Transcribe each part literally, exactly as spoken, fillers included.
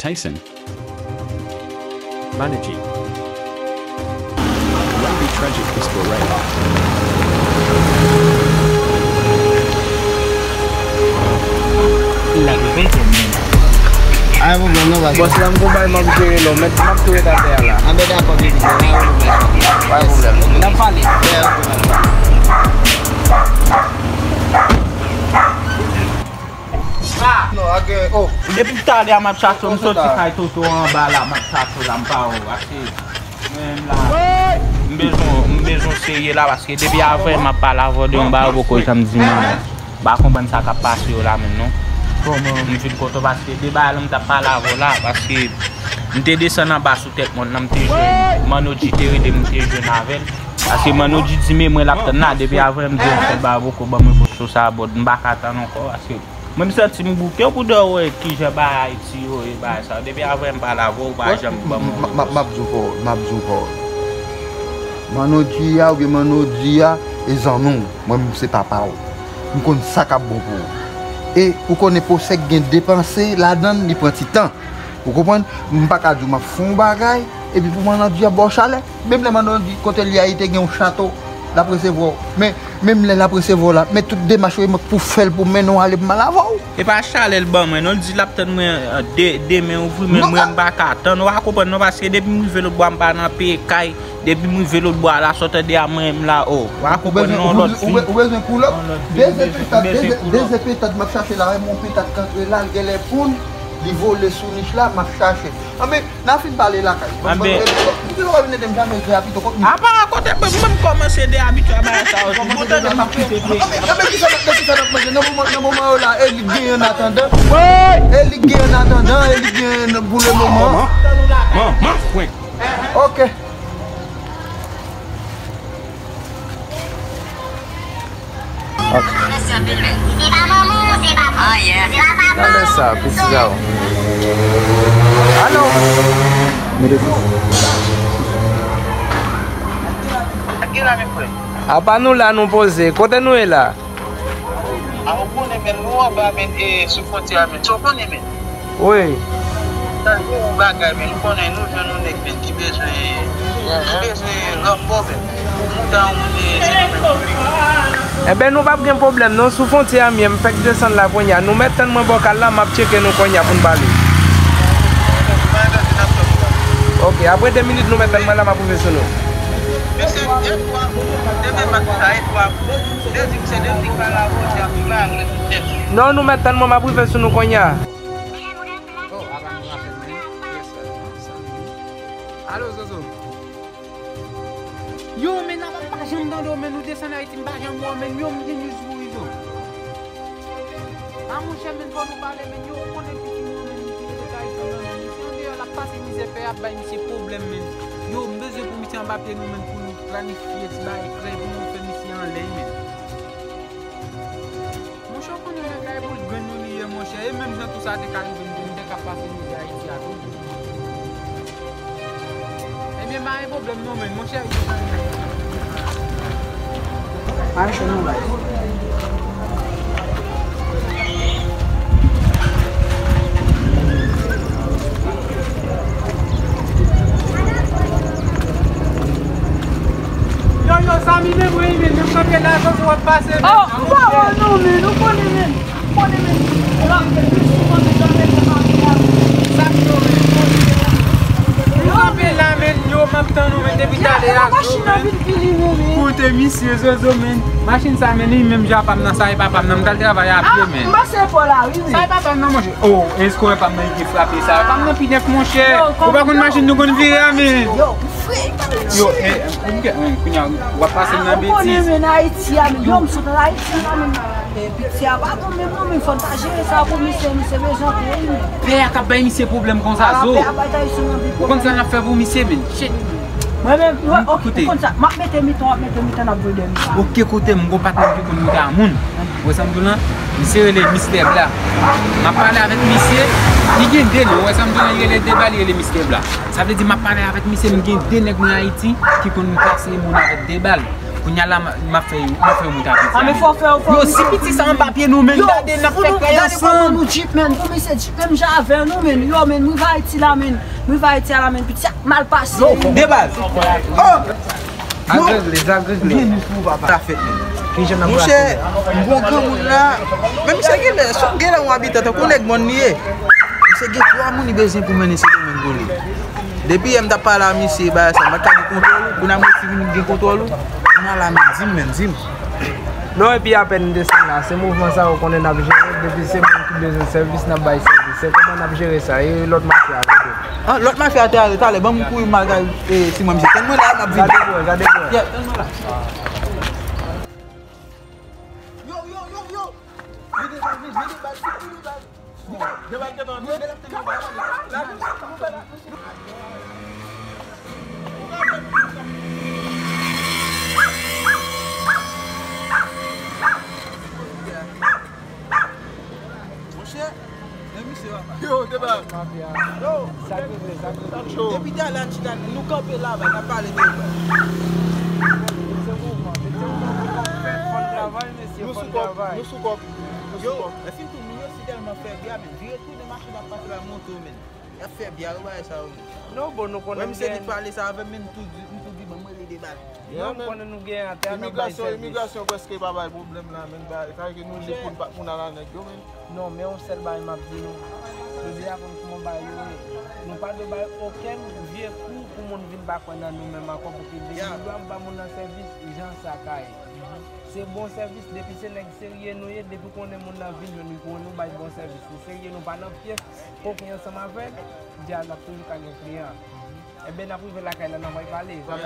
Tyson. Manoji. Tragic Pistol Ray. Ay, pwoblèm non, baz. Bòs la, m gon bay m ap jere lò, mèt m ap tou ret atè a la. Anben, dakò, bebe, pa gen pwoblèm. Pa gen pwoblèm. N ap pale. Yeah, ok. Non, ak, oh. Depi talè a m ap chache w, m soti kay Toto anba la, m ap chache w la, m pa wè w, paske mwen menm la, m bezwen, m bezwen w serye la, paske depi avè m ap pale avè w de yon bagay ou poko janm di mwen. M pa konprann sa k ap pase yo la menm non. M vin kote w paske de bagay la m t ap pale avè w la, paske m te desann anba sou tèt mòn nan, m te jwenn Manoji te rele m, m te jwenn avè l. Paske Manoji di men mwen l ap tann la, depi avè m di yon sèl bagay poko ban mwen pou show sa a, but m pa ka tann ankò, paske mwen, m santi m bouke, ou dwe wè kijan bagay Ayiti yo ye, bagay sa yo. Depi avè m pale avè w, ou pa janm ban m yon repons. M ap di w pawòl, m ap di w pawòl. Manoji a oubyen Manoji a e zanmi w, mwen menm se papa w. M konn sa k ap bon pou ou. E ou konnen pwosè gen de panse ladan l, li pran ti tan. Ou konprann? M pa ka di w m ap fè yon bagay, epi pou Manoji a ba w chalè. Menm lè Manoji kote l ye a, li te gen yon chato, l ap resevwa w. Men, menm lè l ap resevwa w la, men tout demach ou ye pou fè l pou mennen w ale pou m al avè w. E pa chalè l ban mwen non, l di l ap tann mwen, eh, de, demen ouvri, men mwen m pa ka tann, ou pa konprann non, paske depi m rive lòt bò a m pa nan peye kay, depi m rive lòt bò a la, sa w tande a mwen menm la, oh, ou pa konprann non, yon lòt vi. Ou bezwen pull up? Dezepetat, dezepetat m ap chache la, yon petat k antre la, l genlè ponn, li vole sou nich la, m ap chache. Anben, n a fin pale lakay. Anben. Ou te pa vin ede m chache de a pito kot mi. Apa, kote mwen, mwen kòmanse de a pito a bagay sa yo. Bon, tande m ap kite peyi. Anben, anben, kisa n ap, kisa n ap manje? Nan moman, nan moman yo la, Elik genyen an atandan. Elik genyen an atandan, Elik genyen an pou le moman. Manman, manman, frenk. Ok. Ok. Gade sa, piti sa yo. Alo. Apa nou la, nou poze. Kote nou ye la? A, ou konnen, men, nou anba, men, e, sou fwontyè a, men. Sa w konnen, men. Wi. Sa se yon bagay, men, nou konnen nou jwenn yon nèg, men, ki bezwen, ki bezwen ranfò, men. Pou mouda yon moun, e, se nou menm. Enben, nou p ap gen pwoblèm, non, sou fwontyè a, m ye, m fèk desann la kounye a. Nou mèt tann mwen bò kay la, m ap tcheke nou kounye a pou n pale. Ok, apre de minit, nou mèt tann mwen la, m ap rive sou nou. Mesye, e twa, demen maten sa, e twa. Yo di m se depi Kalabòk y ap mare tout nèt. Non, nou mèt tann mwen, m ap rive sou nou kounye a. Alo, Zozo. Yo, men, nan, m pa janm tande w, men, ou desann Ayiti, m pa janm wè w, men, yo, m gen news pou ou, Izo. A, monchè, men, fò nou pale, men, yo, ou konnen pitit mwen, men, ki rete Kayizan nan, men, misye andeyò, l ap pase mizè, pè a ap bay misye pwoblèm, men. Yo, m bezwen pou misye anba pye nou, men, pou nou planifye ti bagay klè, pou nou fè misye anlè, men. Monchè, ou konnen nèg la e boul grenn nou li ye, monchè. E menm jan tou sa te ka rive m tou, m te ka pase mizè Ayiti a tou. Ebyen, pa gen pwoblèm non, men, monchè. Ay, se nou la. Yo, yo, Samy, men mwen, men, men, kanpe la, Zozo ap pase, men. Oh, oh, oh, non, men, ou konnen, men. Ou konnen, men, lòt, men, plis souvan, men, lòt, men, men, men, Samy, yo, men. Nou kanpe la, men, yo, m ap tann ou, men, depi talè a, machin nan vin vini, men, men. Koute misye, Zozo, men. Machin sa, men, li menm jan pa m nan, sa e pa pa m nan, m t al travay a pye, men. Ah, m pase pa w la, wi, men. Sa e pa pa m nan, monchè. Oh, èske w wè pa m nan ki frape sa? Pa m nan pi nèf, monchè. Ou pa konn machin nou konn vire a, men. Yo, frè, yo, eh, eh, kounye a, w ap pase m nan betiz. Ou konnen, men, Ayiti a, men, yo, m sot nan Ayiti a, men, eh, piti a pa bon, men, bon, men, fò n ta jere sa pou misye, misye bezwen anpil, men. Pè a k ap bay misye pwoblèm konsa, Zo. Pè a bay Ayisyen anpil pwoblèm. Ou konn sa n ap fè pou misye, men? Shit. Mwen menm, mwen, ok, ou konn sa, m ap mete mitan, w ap mete mitan, n ap voye dèyè mitan. Ok, koute m, m gon patnè ki konn moute a moun. Ou wè sa m di w lan? Misye rele Mistè Bla. M ap pale avèk misye, li gen de non, ou wè sa m di w lan, li rele Deba, li rele Mistè Bla. Sa vle di m ap pale avèk misye, m gen de nèg mwen Ayiti ki konn pase moun avèk de bal. Kounye a la, m ap fè yo, m ap fè yo moute a piti a, men. Fò fè, fò. Yo, si piti sa anba pye nou, men, gade, n ap fè kay ansanm. Yo, nou gade kòman nou djip, men. Kòman se djip menm jan avè nou, men. Yo, men, m rive Ayiti la, men. M rive Ayiti a la, men. Piti a mal pase. De baz. Oh! Zak regle, zak regle. Sa fèt, men. Monchè, m gon granmoun la. Men misye gen lè, sòt gen lè yon abitan, tankou nèg mòn li ye. Misye gen twa moun li bezwen pou mennen Sendomeng pou li. Depi yè m t ap pale a misye, bagay sa, m pa t ka gen kontwòl ou. Kounye a m resi vin gen kontwòl ou. Kounye a la, men, di m, men, di m. Non, epi apèn m desann la, se mouvman sa ou konnen n ap jere, depi se moun ki bezwen sèvis, n ap bay sèvis. Se kòman n ap jere sa, e lòt mafya a kote? Ah, lòt mafya a te ale, talè, ban m kouri m al gade, eh, si mwen misye. Tann mwen la, m ap vin. Gade bwè, gade bwè. Yeah, tann mwen la. Yo, yo, yo, yo! Mete bal vit, mete bal vit, mete bal. Monchè, men misye papa. Yo, deba. Yo, sa k regle, sa k regle. Depi talè a chita, nou kanpe la, bay, n ap pale de yo, bay. Se mouvman, se mouvman pou n ap fè, fò n travay, mesye, fò n travay. Nou sou kòb, nou sou kòb. Yo, lè fin tou, nou resi tèlman fè byen, men vire tounen machin ap pase la, monte yo, men. Y ap fè byen, yo, bagay sa yo, men. Non, bon, nou konnen. Wè, misye di pale sa avè m, men m tou di, m tou di, ban m rele de bal. Non, m konnen nou gen atè, n ap bay sèvis. Imigrasyon, imigrasyon prèske pa bay pwoblèm la, men, bay, sa vle di nou lib pou n pa, pou n al a nèg yo, men. Non, men yon sèl bagay m ap di nou. Jodi a, konn kòman bagay yo ye. Nou pa dwe bay okenn vye kou pou moun vin pa kwè nan nou menm ankò, pou ke depi nou dwe ap ba moun nan sèvis, jan sa ka ye. Se bon sèvis, depi se nèg serye nou ye, depi w konnen moun nan vin jwenn nou, nou bay bon sèvis. Nou serye, nou pa nan pyès, koken ansanm avè l, di a n ap toujou ka gen kliyan. Enben, n ap rive lakay la, n ap pale. Ban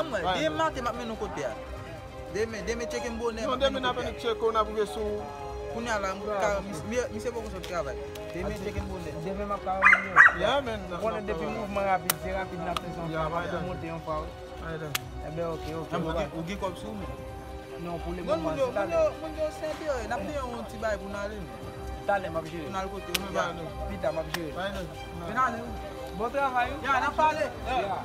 m wè, demen maten, m ap mennen w kote a. Demen, demen, tcheke m bonè, m ap mennen w kote a. Non, demen n ap vin tcheke w, n ap rive sou ou. Kounye a la, m ka, mis-, mi-, misye poko sot travay. Demen, tcheke m bonè. Demen, m ap ka wè moun yo. Yeah, man. Ou konnen depi mouvman rapid, se rapid n ap fè sa, n ap monte yon fwa, wi. Enben, oke, oke. Ou gen, ou gen kòb sou ou, men? Non, pou le moman, se talè. Moun yo, moun yo, moun yo se de, n ap peye yon ti bagay pou n ale, men. Talè, m ap jere. Pou n al kote, ou menm, pita, m ap jere. Vin ale, wi. Bon travay, wi. Ya, n ap pale. Ya.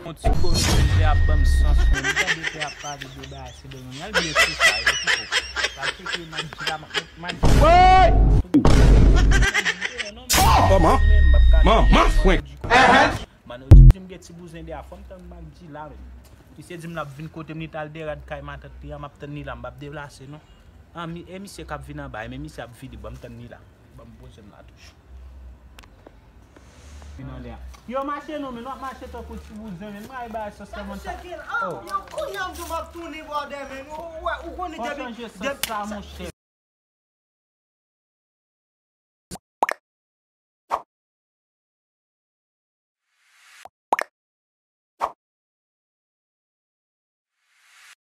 Yon ti kote pè ap ban m sans, men m tande pè ap pale de bagay Sendomeng. Al byen sou sa, yo, pito. Al tcheke Madji la, Madji. Woy! Kòman? Manman fwenk. Man, yo di m gen ti bouzen de a, fò m tann Madji la, men. Misye di m l ap vin kote m, li t al dè rad kay matant li a, m ap tann li la, m p ap deplase, non. Ah, mi-, e misye k ap vin anba, e men misye ap vini, ban m tann li la. Ban m poze m la toujou. Vin anlè a. Yo mache non, men nou ap mache tankou ti bouzen, men mwen ay bagay sa sèlman sa. Oh. Yo kounye a m di w m ap tounen bòdè, men ou, ou, ou konnen depi. Fò chanje sans sa, monchè.